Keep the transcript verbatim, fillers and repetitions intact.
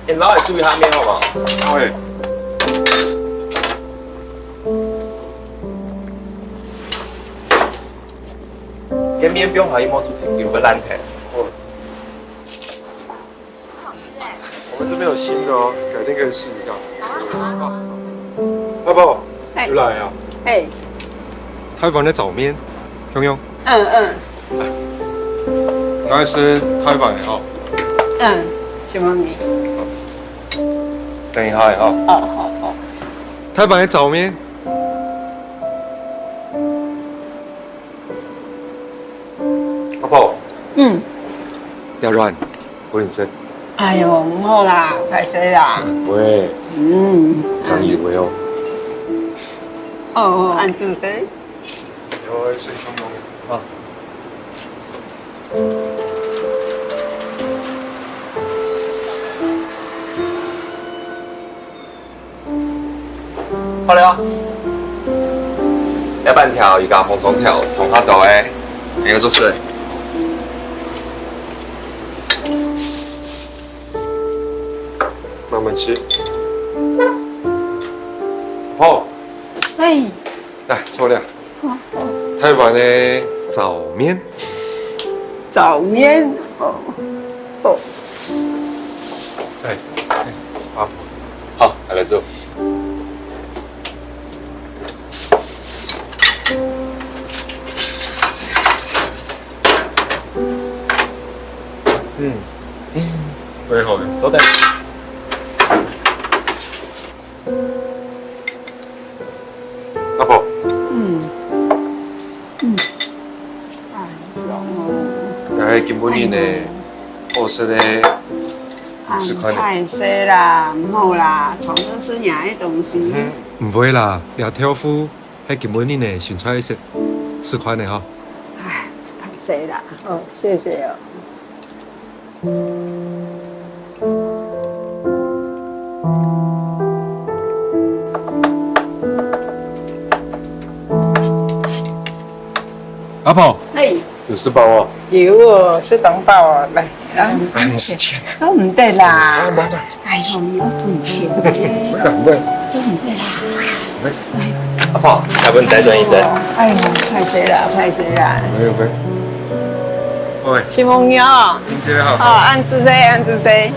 你老弟注意下面好無？好欸。該面放下去，莫煮忒久，會爛忒。哦。很好吃欸。我們這邊有新的哦，改天可以試一下。好啊，好啊。阿寶，嘿。又來啊。嘿。台灣个炒麵，香香。嗯，嗯。來，我愛食台灣个吼。嗯，請問你。等一下吼。好，好，好。台灣个炒麵。阿寶。嗯。阿軟，我認識。哎喲，毋好啦，歹勢啦。喂。嗯。講以為哦。哦，哦，恁仔細。 有，先看看。啊。好了。這粄條一個紅蔥頭，同下刀欸，還有做事。慢慢吃。好。哎。來，坐了。 台灣个炒麵。炒麵，哦，哦。哎，哎，好。好，來，來坐。嗯，嗯，非常好。坐等。 阿寶。嗯。嗯。哎喲。這係今晡日呢，哎喲。好食个試看呢。哎，歹勢啦，毋好啦，總係食若个東西。嗯。毋會啦，這豆腐係今晡日呢新菜色，試看呢吼。哎，歹勢啦，哦，謝謝哦。 阿婆，嘿。有食飽哦？有哦，食當飽哦，來。啊，哎，毋使錢啊。做毋得啦。啊，慢慢。哎喲，你愛分錢呢。不敢問。做毋得啦。阿婆，要不你帶轉一聲？哎喲，歹勢啦，歹勢啦。沒有，沒有。喂。承蒙你哦。今天好。哦，恁仔細，恁仔細。